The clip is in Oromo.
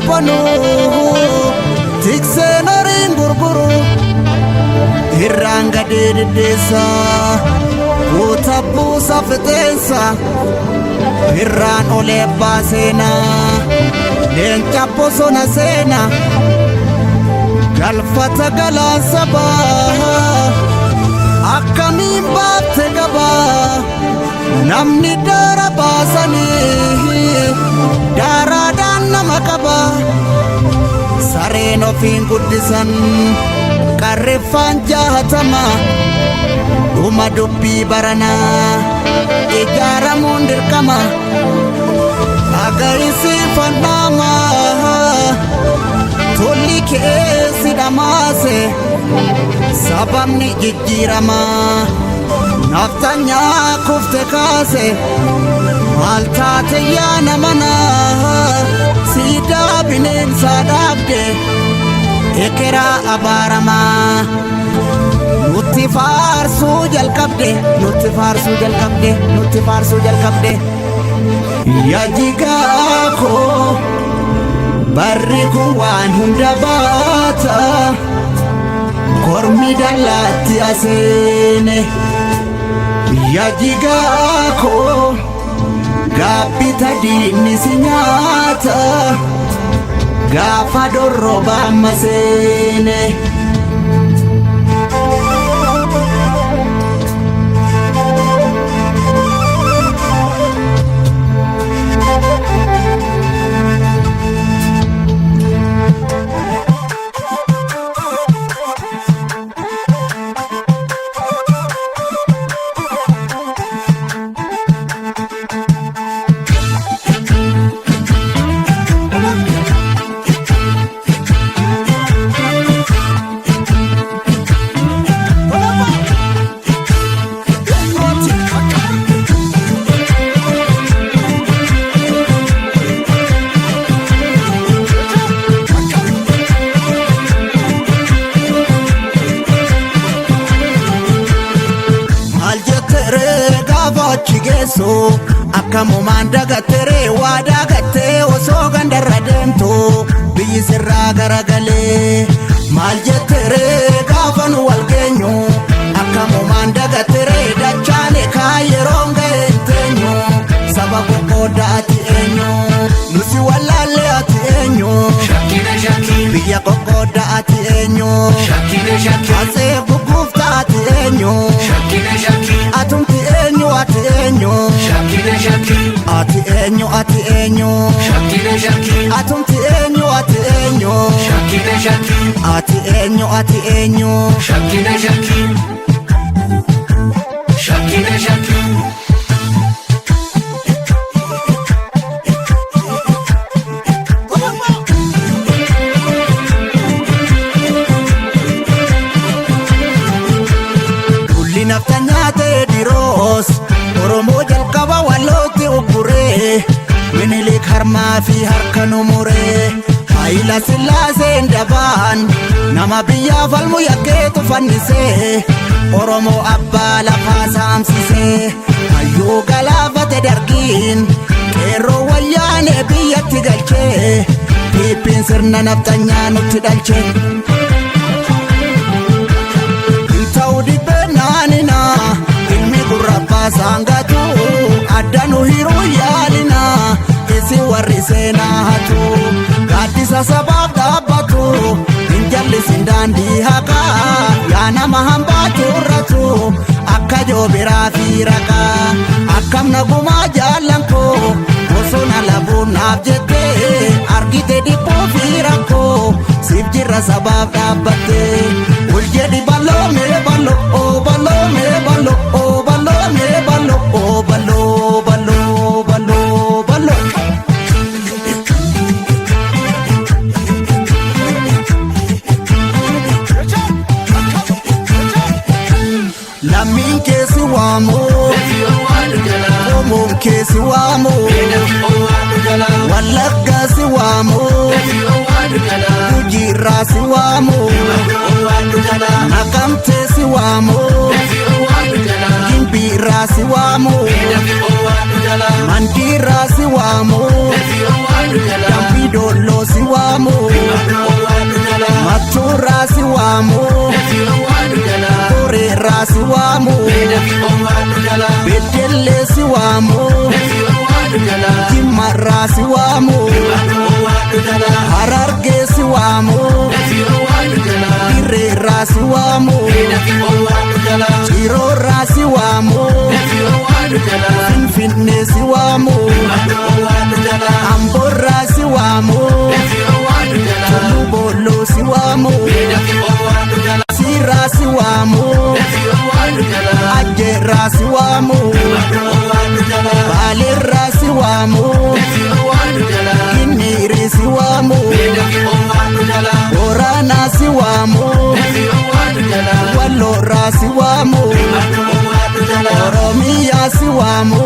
saaphanuu tikseen horiin gurguru irraan gadee diddeessa guuta buusa fixeensa irraan olee abbaa seenaa leenca bosona seena galfata galaan sabaa akkamiin baatte gabaa namni daara baasanii daaraadhaan nama qaba sareen ofiin guddisan qarreffaan jahatama dhuma dubbii baranaa ijaaramuun dirqama agarsiifannama tolli keessi dhamaase sababni jijjiirama naftanyaa kufte kaase maal taate yaa namana siidaa bineensaa dhaabde ekeraa abaaramaa nutti faarsuu jalqabde nutti faarsuu jalqabde nutti faarsuu jalqabde yaa jigaa koo barri kun waan hunda baata kormi dallaatti aseene yaa jigaa koo gaabbita diinni si nyaata gaafa dorrobaa maseene. Maal jetteree gaafa achi geessu akkamumaan dagatteree waa dagattee osoo gandarra deemtu biyyi sirraa garagalee. Maal jetteree gaafa nu wal geenyu akkamumaan dagatteree dachaane kaa yeroon ga'e hin teenyu saba qoqqoodda ati eenyu nusi wallaallee ati eenyu Shakkina shakkii biyya qoqqoodda ati eenyu shakkina shakkii asee gugguufta ati eenyu. shakkina shakkii Atumti eenyu ati eenyu shakkina shakkii ati eenyu ati eenyu shakkina shakkii atumti eenyu ati eenyu shakkina shakkii ati eenyu ati eenyu shakkina shakkii shakkina shakkii. Dulli nafta nyaate diroos Oromoo jalqaba wallootti ugguree Minilik harmaa fi harka nu muree Hayila Sillaaseen dabaan nama biyyaa falmu yakkeetu fannisee Oromoo abbaa lafaa saamsisee hayyuu galaafate dargiin qeerroo wayyaanee biyyatti galchee Piippiin sirna naftanyaa nutti dhalchee. Ta'uu dhibbee naanina ilmi gurra saangatu adda nu hiruu yaalina isin warri seenaa hatu gaaddisa sabaaf dhaabbatu hin jallisin daandii haqaa yaa nama hambaa turratu akka joobiraa fi raqaa akkam nagumaa jaallan koo bosona labuun naaf jettee argite dhibbuu fi rakkoo siif jirra sabaaf dhaabbattee ol jedhi bal'oo mee bal'oo oo bal'oo mee bal'oo oo bal'oo mee bal'oo oo bal'oo bal'oo bal'oo bal'oo. Lammiin keessi waamu Oromoon keessi waamu Wallaggaa si waamu Gujiirraa si waamu Naqamtee si waamu Gimbiirraa si waamu Mandiirraa si waamu Dambii Doolloo si waamu. Irraa si waamu. Beddellee si waamu. Jimmarraa si waamu. Harargee si waamu. Dirreerraa si waamu. Ciroorraa si waamu. Finfinnee si waamu. Amboorraa si waamu. Tulluu Boolloo si waamu. Siirraa si waamu. Ajjeerraa si waamu. Baaleerraa si waamu. Kinniirii si waamu. Booranaa si waamu. Walloorraa si waamu. Oromiyaa si waamu.